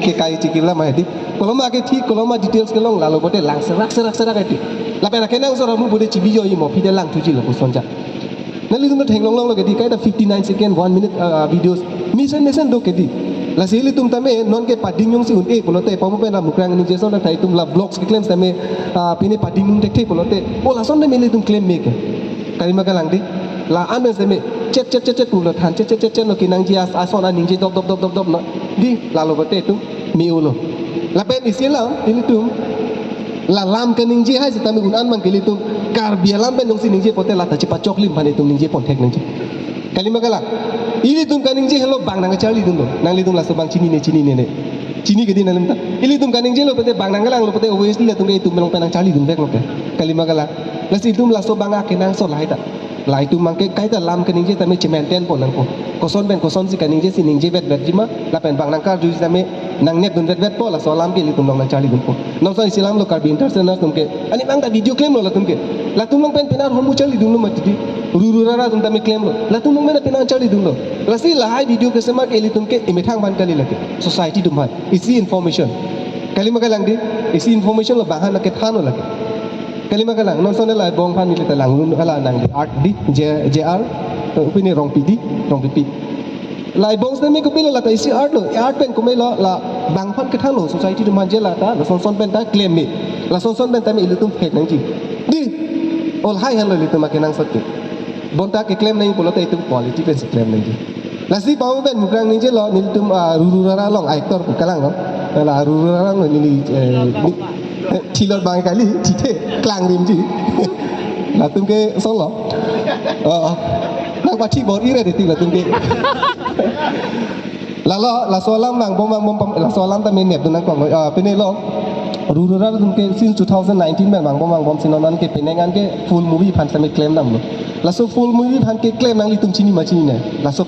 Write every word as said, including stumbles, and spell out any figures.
Ke kai chikila ma hedi. Koloma ke thik, koloma details kelong lalo pote lang serak serak serak hedi. Lapen akenangsot amu pote chibi yo imo pide lang thuji lo pusonja. Nanglitum theklong longlo kedi kaita fifty nine second, one minute, uh, videos. Mesen mesen do kedi. Lasi ilitum tame non ke pading jongsi un-e pulote pamu pen Mukrang ningje ason ta itum la vlogs keklem tame, uh, pine pading un thekthe pulote. O lason tame ilitum klem me ke. Kalima kalang di. La an pen tame chet chet chet chet pulo than chet chet chet chet lo kenangji as ason aningje dop dop dop dop dop no. Di lalo pote itum me-olo. Lapen isi alam ilitum la lam keningje hai sitame un-an mang ke ilitum Karbi alam pen jongsi ningje pote lata chepachok lim aphan itum ningje pon thek ningje. Kalima kalang. Ilitum kaningje helo bang nangcharlidun lo. Nanglitum laso bang chinine chinine ne. Chini kedi nanglim ta. Ilitum kaningje lo pote bang nangkalang lo pote obviously latum ke itum along pen nangcharlidun vek lo ke. Kalima kalang. Lasi itum laso bang akenangsot lahai ta. La itum mang ke kaita lam keningje tame chemaintain pon nangpo. Koson pen kosonsi kaningje si ningje vet vetji ma, lapen bang nangkarjuji tame nangnekdun vet vetpo, laso alam ke ilitum along nangcharlidunpo. Nonson isi alam lo Karbi Entertainers atum ke. Ani bang ta video klemlo latum ke. Latum along pen penar hormu charlidun lo mati di. Ruru rara atum tame klemlo. Latum along pen penar charlidun lo. Lasi lahai video kesemar ke ilitum ke imethang aphan kali lake. Society atum aphan. Isi information. Kalima kalang di. Isi information lo bang aphan kethan lo lake. Kalima kalang, non sonel la ebong aphan neli ta langlun hala nangli art di, J, J R, eh, pine Rongpi di, Rongpipi. La ebong sitame kopilo lata isi art lo, art pen komelo la bang aphan kethan lo, society atum aphan je lata, lason son pen ta klem me. Lason son pen tame ilitum thek nangji. Di, o lahai henlo ilitum akenangsot ke. Bonta keklem nang pulote itum quality pensi klem nangji. Lasi pamu pen Mukrang ningje lo nelitum, ah, ruru rara along actor pu kalang lo. La ruru rara along neli, eh, ni, eh, thilot bang kali, thithe, klang rimji. Latum ke solo. Oh, nangpathi bor-i re deti latum ke. Lalo, laso alam vangbom vangbom pam-, laso alam tame nepdun nangkoklo. Ah, pine lo. Ruru rara atum ke since two thousand nineteen pen vangbom vangbom si non an ke penang an ke full movie aphan tame klem damlo. Laso full movie aphan keklem nanglitum chini ma chinine. Laso